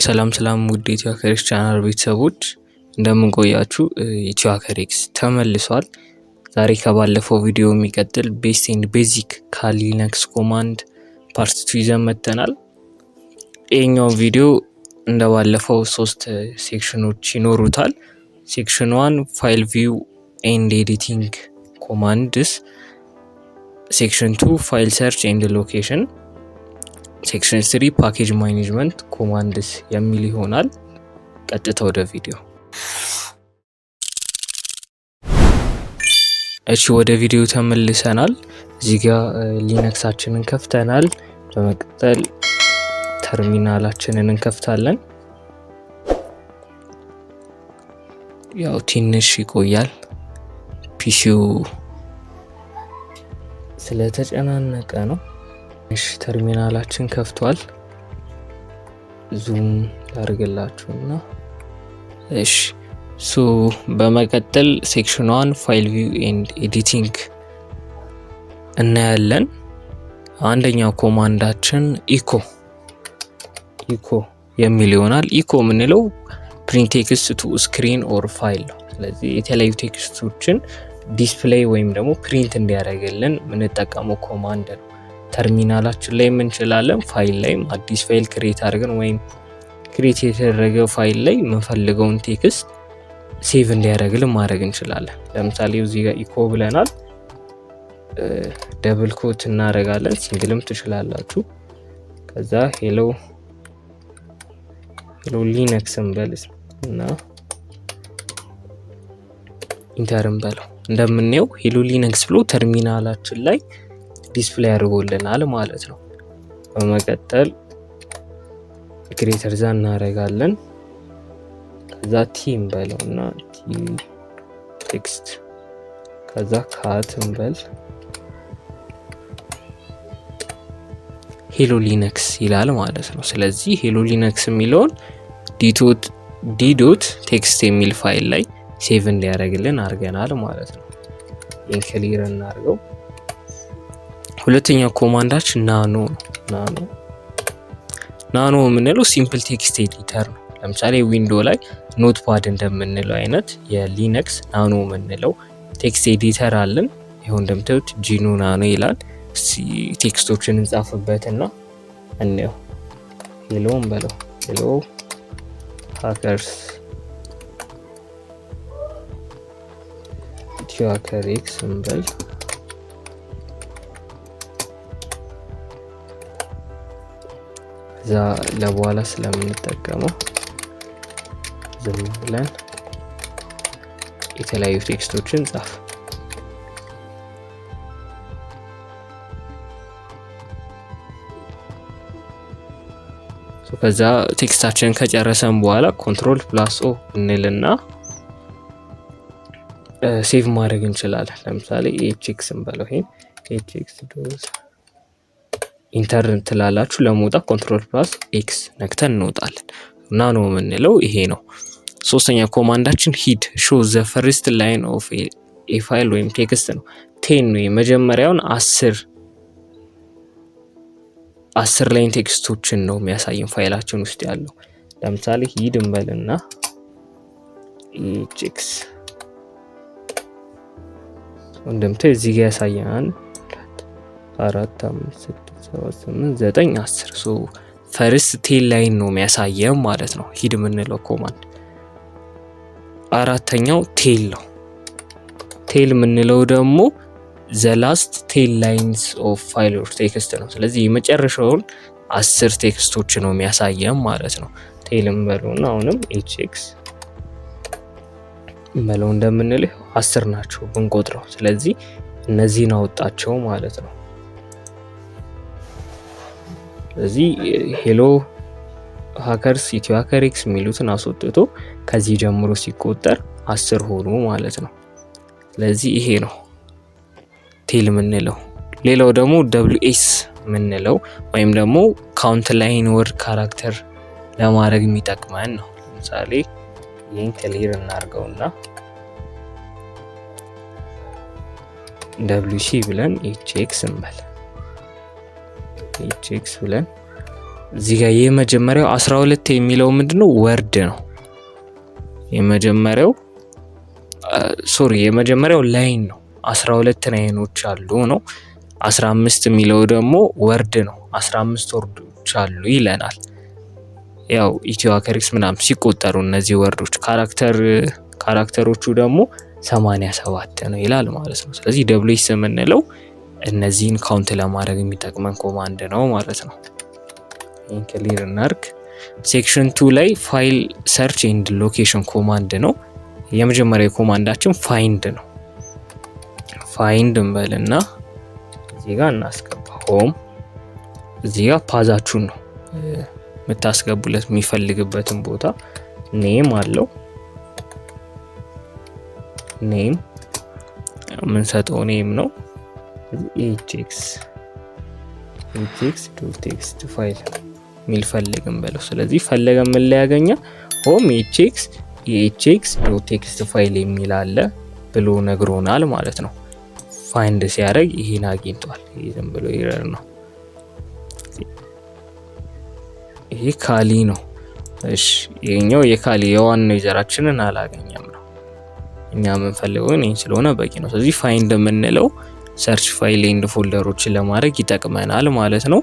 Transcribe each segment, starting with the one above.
ሰላም ሰላም ውድ ኢትዮ ሀከሬክስ ቻናል ቤተሰቦች፣ እንደምን ቆያችሁ? ኢትዮ ሀከሬክስ ተመልሷል። ዛሬ ከባለፈው ቪዲዮ የሚቀጥል best and basic Kali Linux command part 2 ይዘን መጥተናል። ይህኛው ቪዲዮ እንደባለፈው ሶስት section ኖች ይኖሩታል። Section 1 file view and editing commands፣ section 2 file search and location፣ section 3 package management commands የሚል ይሆናል። ቀጥታ ወደ ቪዲዮ። እሺ፣ ወደ ቪዲዮ ተመልሰናል። እዚህ ጋር Linux ኣችንን ከፍተናል። በመቀጠል ተርሚናላችንን እንከፍታለን። ያው ትንሽ ይቆያል፣ PC ው ስለተጨናነቀ ነው። እሺ፣ ተርሚናላችን ከፍቷል። Zoom ላድርግላችሁና፣ እሺ፣ so በመቀጠል section 1 file view and editing እናያለን። አንደኛው command ኣችን echo echo የሚል ይሆናል። Echo የምንለው print text to screen or file ነው። ስለዚህ የተለያዩ text ኦችን display ወይም ደግሞ print እንዲያደርግልን የምንጠቀመው command ነው። ተርሚናላችን ላይ እንችላለን፣ ፋይል ላይም አዲስ file create አድርገን ወይም create የተደረገ ፋይል ላይ የምንፈልገውን text save እንዲያደርግልን ማድረግ እንችላለን። ለምሳሌ እዚህ ጋር echo ብለናል። Double quote እናደርጋለን። Single ም ትችላላችሁ። ከዛ hello hello Linux እንበል እና enter እንበለው። እንደምናየው hello Linux ብሎ ተርሚናላችን ላይ display አድርጎልናል ማለት ነው። በመቀጠል greater than እናደርጋለን። ከዛ t እንበለው እና t text፣ ከዛ cat እንበል፣ hello Linux ይላል ማለት ነው። ስለዚህ hello Linux የሚለውን d dot text የሚል ፋይል ላይ save እንዲያደርግልን አድርገናል ማለት ነው። ይህን clear እናድርገው። ሁለተኛው command ኣችን nano ነው። Nano፣ nano የምንለው simple text editor ነው። ለምሳሌ window ላይ notepad እንደምንለው አይነት የ Linux nano የምንለው text editor አለን። ይኸው እንደምታዩት GNU nano ይላል። Text ኦችን እንጻፍበትና እንየው። Hello እንበለው፣ hello hackers፣ ኢትዮ ሀከሬክስ እንበል። እዛ ለበኋላ ስለምንጠቀመው ዝም ብለን የተለያዩ text ኦችን ጻፍ። ከዛ text ኣችንን ከጨረሰን በኋላ control plus O እንልና save ማድረግ እንችላለን። ለምሳሌ hx እንበለው፣ ይሄን hx dot፣ enter ትላላችሁ። ለመውጣት control plus X ነክተን እንወጣለን። Nano የምንለው ይሄ ነው። ሶስተኛ command ኣችን head፣ show the first line of a file ወይም text ነው። 10 ነው፣ የመጀመሪያውን 10 line text ኦችን ነው የሚያሳየን ፋይላችን ውስጥ ያለው። ለምሳሌ head እንበልና hx፣ እንደምታዩ እዚህ ጋር ያሳየናል። አራት፣ አምስት፣ ስድስት፣ ሰባት፣ ስምንት፣ ዘጠኝ፣ 10። So first 10 line ነው የሚያሳየን ማለት ነው head የምንለው command። አራተኛው tail ነው። Tail የምንለው ደግሞ the last 10 lines of file or text ነው። ስለዚህ የመጨረሻውን 10 text ኦች ነው የሚያሳየን ማለት ነው። Tail እንበለውና አሁንም hx እንበለው፣ እንደምንልህ 10 ናቸው ብንቆጥረው። ስለዚህ እነዚህን አወጣቸው ማለት ነው። ስለዚህ hello hackers፣ ኢትዮ ሀከሬክስ የሚሉትን አስወጥቶ ከዚህ ጀምሮ ሲቆጠር 10 ሆኑ ማለት ነው። ስለዚህ ይሄ ነው tail የምንለው። ሌላው ደግሞ wc የምንለው ወይም ደግሞ count line word character ለማድረግ የሚጠቅመን ነው። ለምሳሌ ይህን clear እናድርገውና wc ብለን hx እንበል፣ hx ብለን እዚህ ጋር የመጀመሪያው 12 የሚለው ምንድነው? Word ነው። የመጀመሪያው sorry የመጀመሪያው line ነው። 12 line ኦች አሉ ነው። 15 የሚለው ደግሞ word ነው። 15 word ኦች አሉ ይለናል። ያው ኢትዮ ሀከሪክስ ምናምን ሲቆጠሩ እነዚህ word ኦች character ኦቹ ደግሞ 87 ነው ይላል ማለት ነው። ስለዚህ WS የምንለው እነዚህን count ለማድረግ የሚጠቅመን command ነው ማለት ነው። ይሄን clear እናርግ። Section 2 ላይ file search and location command ነው። የመጀመሪያው command ኣችን find ነው። Find እንበልና እዚህ ጋር እናስገባ home። እዚህ ጋር path ኣችሁን ነው የምታስገቡለት የሚፈልግበትን ቦታ። Name አለው። Name የምንሰጠው name ነው። ehx dot text file የሚል ፈልግ እንበለው። ስለዚህ ፈለገ ምን ላይ ያገኘ? Home ehx ehx dot text file የሚል አለ ብሎ ነግሮናል ማለት ነው። Find ሲያደርግ ይሄን አግኝቷል። ይሄ ዝም ብሎ error ነው። ይሄ Kali ነው። እሺ ይሄኛው የ Kali የዋናው user ኣችንን አላገኘም ነው። እኛ የምንፈልገው ይሄን ስለሆነ በቂ ነው። ስለዚህ find የምንለው search file and folder ኦችን ለማድረግ ይጠቅመናል ማለት ነው።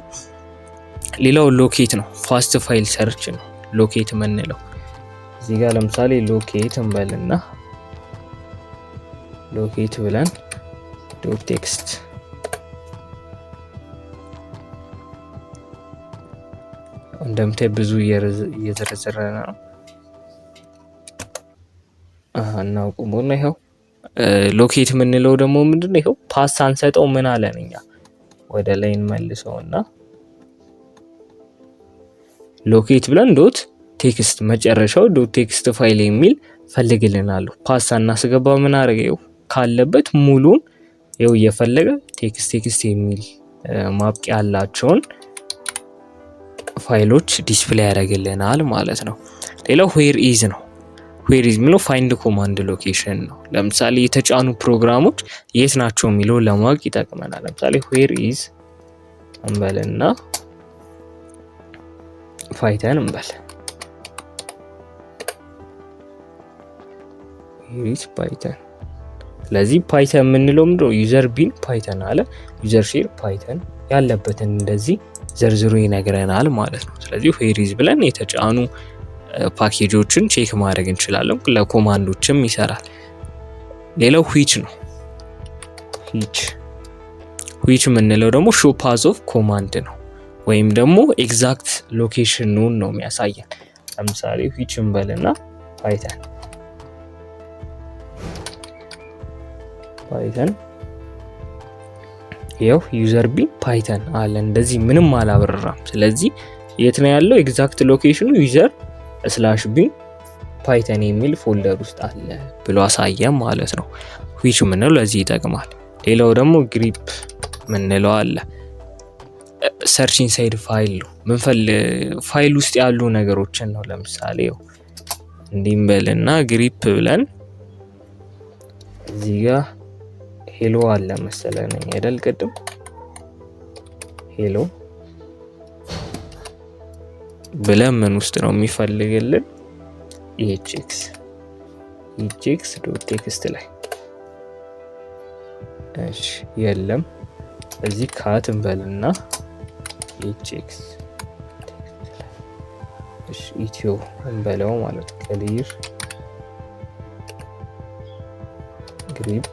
ሌላው locate ነው። Fast file search ነው locate የምንለው። እዚህ ጋር ለምሳሌ locate እንበልና locate ብለን dot text እንደምታይ ብዙ እየዘረዘረ ነው እናውቁም። ይኸው locate የምንለው ደግሞ ምንድነው? ይኸው path ሳንሰጠው ምን አለን እኛ ወደ ላይ እንመልሰውና locate ብለን dot text መጨረሻው dot text file የሚል ፈልግልናል። Path ሳናስገባ ምን አደረገ? ይኸው ካለበት ሙሉን ይኸው እየፈለገ text text የሚል ማብቂያ ያላቸውን ፋይሎች display ያደርግልናል ማለት ነው። ሌላው whereis ነው። Whereis የሚለው find command location ነው። ለምሳሌ የተጫኑ ፕሮግራሞች የት ናቸው የሚለው ለማወቅ ይጠቅመናል። ለምሳሌ whereis እንበልና Python እንበል። Whereis Python። ስለዚህ Python የምንለው ምንድነው? User bin Python አለ፣ user share Python ያለበትን እንደዚህ ዘርዝሮ ይነግረናል ማለት ነው። ስለዚህ whereis ብለን የተጫኑ package ኦችን check ማድረግ እንችላለን። ለ command ኦችም ይሰራል። ሌላው which ነው። Which የምንለው ደግሞ show path of command ነው፣ ወይም ደግሞ exact location ኑን ነው የሚያሳየን። ለምሳሌ which እንበልና Python ይኸው user bin Python አለ። እንደዚህ ምንም አላበረራም። ስለዚህ የት ነው ያለው? Exact location ኑ user slash bin Python የሚል folder ውስጥ አለ ብሎ አሳየ ማለት ነው። Which ምንለው ለዚህ ይጠቅማል። ሌላው ደግሞ grep ምንለው አለ። Search inside file ነው። ፋይል ውስጥ ያሉ ነገሮችን ነው። ለምሳሌ እንዲህ በልና grep ብለን እዚህ ጋር hello አለ መሰለኝ አይደል? ቅድም hello ብለን ምን ውስጥ ነው የሚፈልግልን? ehx dot text ላይ። እሺ የለም። እዚህ cat እንበልና ehx text ላይ እሺ ኢትዮ እንበለው ማለት clear grep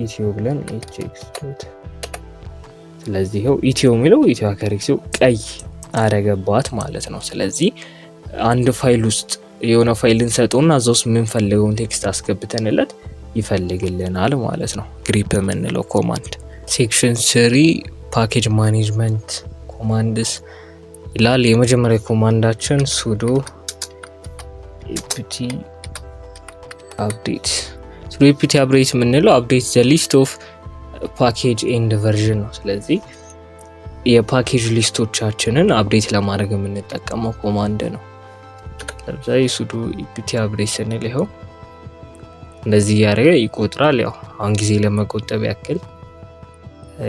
ኢትዮ ብለን hx dot። ስለዚህ ይኸው ኢትዮ የሚለው ኢትዮ ሀከሪክስ ቀይ አረገባት ማለት ነው። ስለዚህ አንድ ፋይል ውስጥ የሆነ ፋይል እንሰጠውና እዛ ውስጥ የምንፈልገውን text አስገብተንለት ይፈልግልናል ማለት ነው። Grep የምንለው command። Section 3 package management commands ይላል። የመጀመሪያ command ኣችን sudo apt update። Sudo apt update የምንለው update the list of package and version ነው። ስለዚህ የ package list ኦቻችንን update ለማድረግ የምንጠቀመው command ነው። ለምሳሌ sudo apt update ስንል ይኸው እንደዚህ እያደረገ ይቆጥራል። ያው አሁን ጊዜ ለመቆጠብ ያክል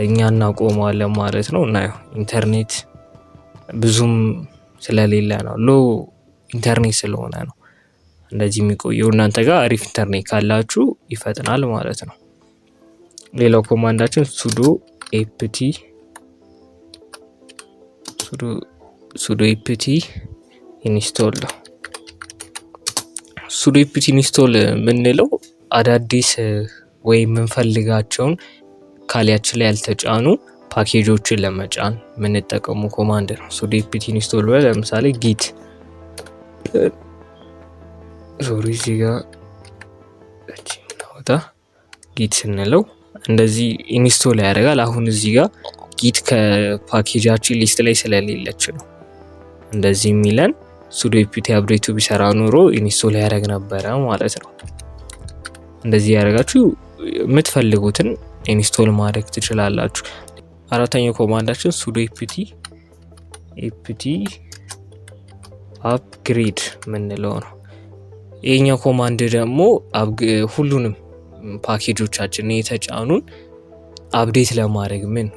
እኛ እናቆመዋለን ማለት ነው። እና ያው ኢንተርኔት ብዙም ስለሌለ ነው፣ low ኢንተርኔት ስለሆነ ነው እንደዚህ የሚቆየው። እናንተ ጋር አሪፍ ኢንተርኔት ካላችሁ ይፈጥናል ማለት ነው። ሌላው command ኣችን sudo apt install ነው። Sudo apt install የምንለው አዳዲስ ወይ የምንፈልጋቸውን Kali ያችን ላይ ያልተጫኑ ፓኬጆችን ለመጫን የምንጠቀመው command ነው። Sudo apt install ብለን ለምሳሌ git፣ sorry፣ እዚህ ጋር ወጣ፣ git ስንለው እንደዚህ install ያደርጋል። አሁን እዚህ ጋር git ከ package ኣችን list ላይ ስለሌለች ነው እንደዚህ የሚለን። Sudo apt update ኡ ቢሰራ ኖሮ install ያደርግ ነበረ ማለት ነው። እንደዚህ ያደርጋችሁ የምትፈልጉትን install ማድረግ ትችላላችሁ። አራተኛው command ኣችን sudo apt upgrade የምንለው ነው። ይሄኛው command ደግሞ ሁሉንም ፓኬጆቻችን የተጫኑን update ለማድረግ ምን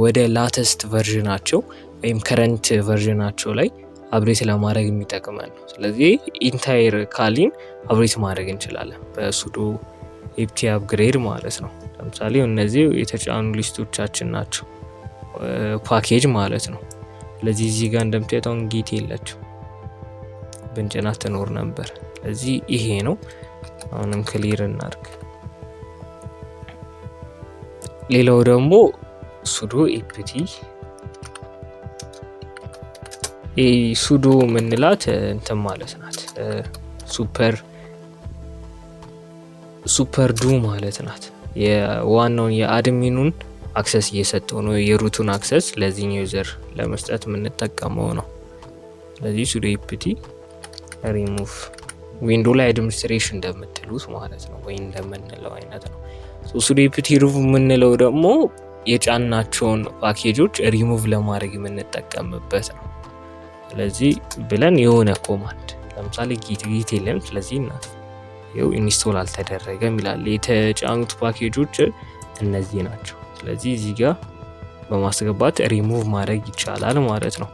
ወደ latest version ኣቸው ወይም current version ኣቸው ላይ update ለማድረግ የሚጠቅመን ነው። ስለዚህ entire Kali ን update ማድረግ እንችላለን በ sudo apt upgrade ማለት ነው። ለምሳሌ እነዚህ የተጫኑ list ኦቻችን ናቸው፣ ፓኬጅ ማለት ነው። ስለዚህ እዚህ ጋር እንደምታዩት አሁን git የለችም፣ ብንጭናት ትኖር ነበር። ስለዚህ ይሄ ነው። አሁንም clear እናድርግ። ሌላው ደግሞ sudo apt፣ sudo የምንላት እንትን ማለት ናት፣ super do ማለት ናት። የዋናውን የ admin ኑን access እየሰጠው ነው። የ root ኡን access ለዚህኛው user ለመስጠት የምንጠቀመው ነው። ስለዚህ ሱዶ ኤፕቲ ሪሙቭ ዊንዶ ላይ administration እንደምትሉት ማለት ነው፣ ወይ እንደምንለው አይነት ነው። ሱዶ ኤፕቲ ሪሙቭ የምንለው ደግሞ የጫናቸውን ፓኬጆች ሪሙቭ ለማድረግ የምንጠቀምበት ነው። ስለዚህ ብለን የሆነ command ለምሳሌ git፣ git የለም፣ ስለዚህ እናጥፋ። ይኸው install አልተደረገም ይላል። የተጫኑት ፓኬጆች እነዚህ ናቸው። ስለዚህ እዚህ ጋር በማስገባት ሪሙቭ ማድረግ ይቻላል ማለት ነው።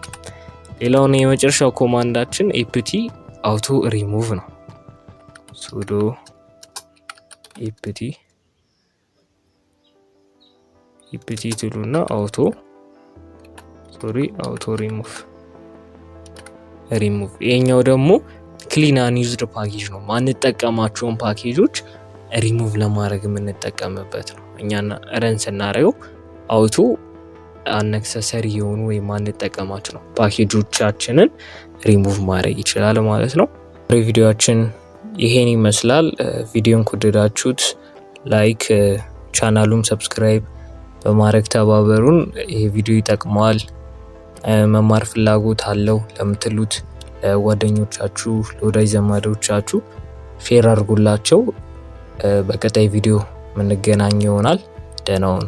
ሌላውን የመጨረሻው command ኣችን ኤፕቲ አውቶ ሪሙቭ ነው። Sudo apt ትሉና አውቶ፣ ሶሪ፣ አውቶ ሪሙቭ። ይሄኛው ደግሞ clean unused package ነው። ማንጠቀማቸውን ፓኬጆች ሪሙቭ ለማድረግ የምንጠቀምበት ነው። እኛ run ስናደርገው auto unnecessary የሆኑ ወይም ማንጠቀማቸው ነው ፓኬጆቻችንን ሪሙቭ ማድረግ ይችላል ማለት ነው። ቪዲዮችን ይሄን ይመስላል። ቪዲዮን ከወደዳችሁት like፣ ቻናሉም subscribe በማድረግ ተባበሩን። ይሄ ቪዲዮ ይጠቅመዋል፣ መማር ፍላጎት አለው ለምትሉት ለጓደኞቻችሁ፣ ለወዳጅ ዘመዶቻችሁ share አድርጉላቸው። በቀጣይ ቪዲዮ የምንገናኝ ይሆናል። ደህና ሁኑ።